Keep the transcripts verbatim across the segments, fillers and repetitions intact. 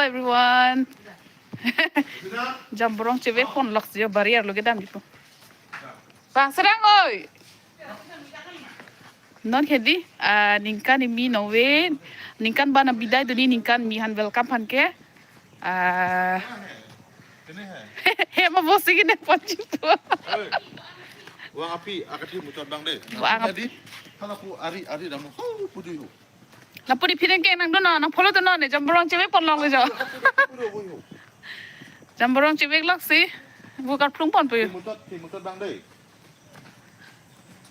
Everyone. Jamborong chevek ponlok jo, bari arlo kedam dipo. Bang Serang oi. Non ke hedi, ah, ningkan kimi nonve, ningkan bana bidai duni ningkan kimi aphan welcome aphan ke. Ah, Hem abo si kene ponji po. Oi. Vang api, akethe muchot abang dei. Vang api. Hedi, hala pu ari, ari dam. Ho, pu di ho. Lapu di phinang ke nangdunnon, nang follow dunnon ne, jamborong chevek ponlok le jo. Pu di ho, pu di ho. Jamborong cheveklok si, vo karplung ponpo yo. Muchot, muchot abang dei.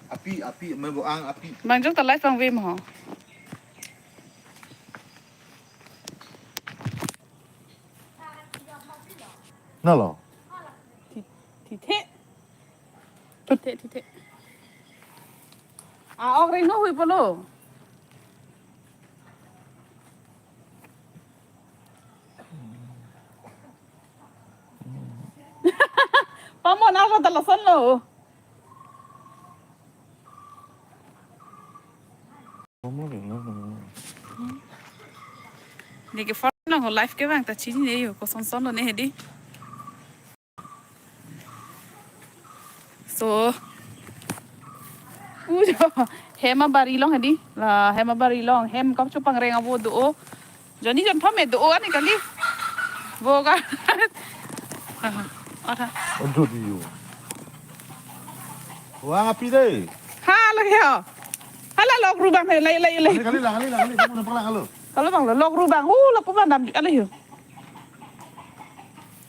Api, api, me bo ang api. Bang jong ta live vangve mo. Nalo. Thi, thi the. Thi the, thi the. A, ok ring no hui polo. Pamon aro ta lasonlo. Ne ke phone lo live ke bang ta chinine yo, kosonson lo ne hedi. So, u jo, hem abari along hedi. La hem abari along, hem kap chopangreng avo do-o. Jonni jon phame do-o ani kali. Vo ka. Aha, aha. Aduh, di yo. Vang api dei. Ha, lagi ho. Hala lok ru bang he, lai, lai, lai. Kali, kali, kali, kali, kali. Kamu nampak lang, halo. Kalau bang lo, lok ru bang. Hu, lapu bang dam, ala yo.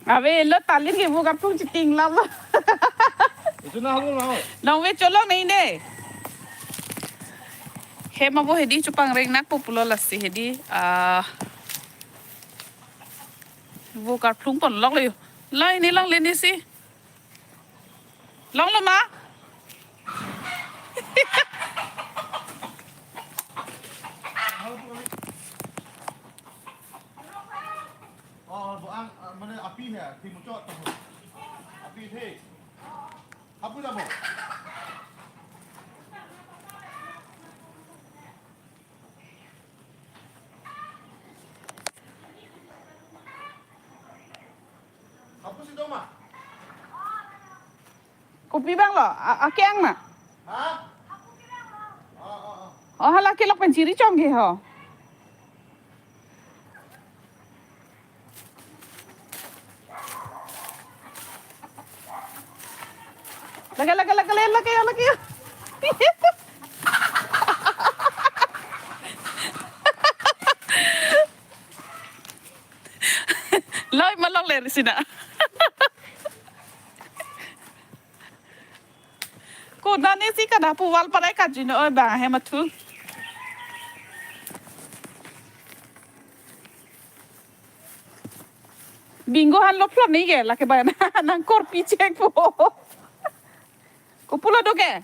Ave lo talin ke vo karplung chiting lam. Itu na halo na ho. Nonve cholong ne ne. Hem avo hedi chopangreng nangpo pulo lasi hedi. Ah. Vo karplung ponlok le yo. Lai ne lang le ne si. Longlo ma? Oh, bo ang, ah, mane api he, thi muchot to. Api the. Hapu jabo. Hapu si doma. Kopi bang lo, a, a, ke-ang na? Ha? Oh, oh, oh. Oh, hala kelok pen chiri chong ke ho. Lagi, lagi, lagi, lagi, lagi, lagi. Loi malok le risina. Konane si kada pu wall parai kajino oi bang hem athu. Bingo han lo plot ni ke lake bang nang korpi chek po. Kopulo do ke?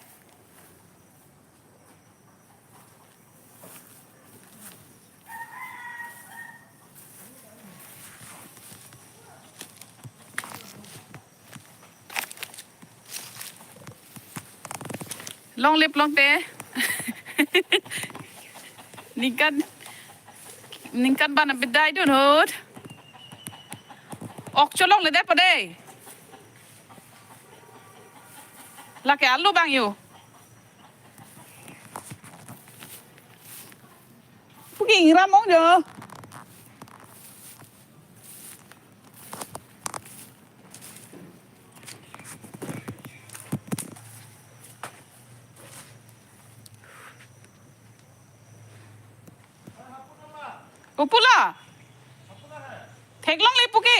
Longle plongte. Ningkan, ningkan bana bidai dun hot. Ok cholongle dei pa dei. Lake alu bang yo. Pu ke ingram ong jo. Kopulo? Theklongle pu ke.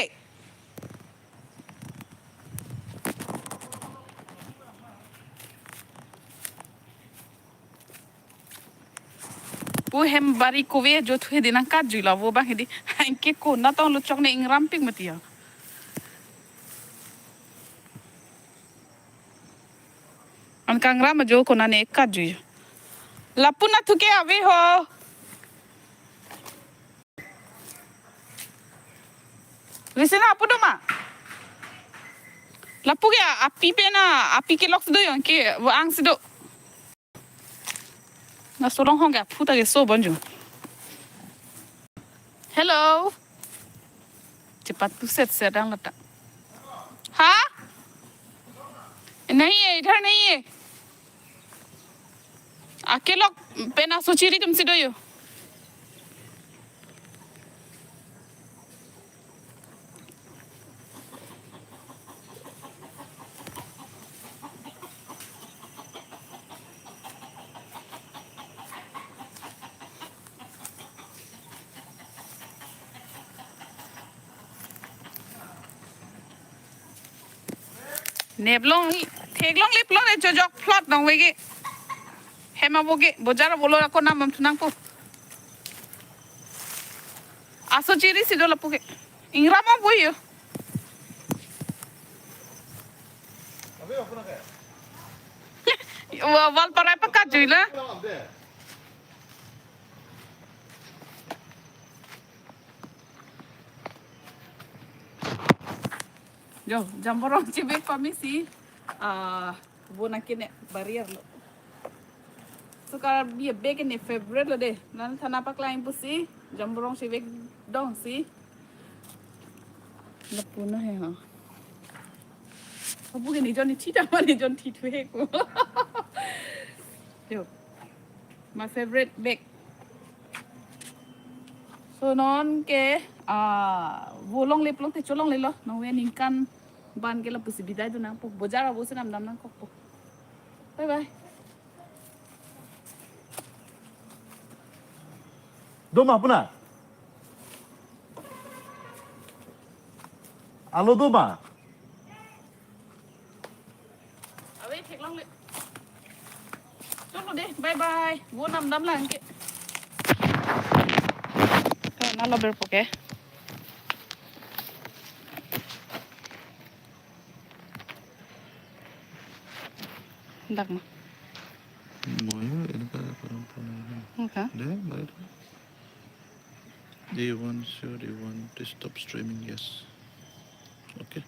Pu hem bari kove jo thu hedi nangkatjui lo vo bang hedi. Anke konatong lo chokne ingrampik mati ya. An kangram ajo konane katjui. Lapu na thu ke ave ho. Risina apu do ma? Lapu ke api pen na, api kelok si do yo ke, vo ang si do. Na solong hong ke aphu ta keso bonjo. Hello. Patu set set ang lata. Ha? Nahi hai, idhar nahi hai. Akelok pen asochere atumsi do ho. Neplong, theklongle pulote chojok phlot nangveke. Hem abo ke, bojar abo lo ako nam bam thu nangpo. Asochere si do lapu ke. Ingram abo ho. Wa-, wall parai pakat juila. Jo, jamborong chevek pame si, ah, bo nangkene barrier lo. So Karbi abag ne favorite lo de. Nangthan nangpaklang pusi, jamborong chevek dong si. Lapu na he ha. Abu ke ne jon ne thita ma ne jon thithu he ko. Jo. My favorite bag. So non ke, ah, vo longle pulote cholonglelo. Nangve ningkan ban ke lapusi bidai dun nangpo. Bojar abo si nam dam nangkokpo. Bye bye. Do ma puna? Alo do ma? Ave theklongle. Choklo de, bye bye. Vo nam dam lang ke. Ka na lo berpo ke. Dak ma. Moyo, ini ka kurang pernah. Enggak. Deh, baik. Do you want show? Do you want to stop streaming? Yes. Okay.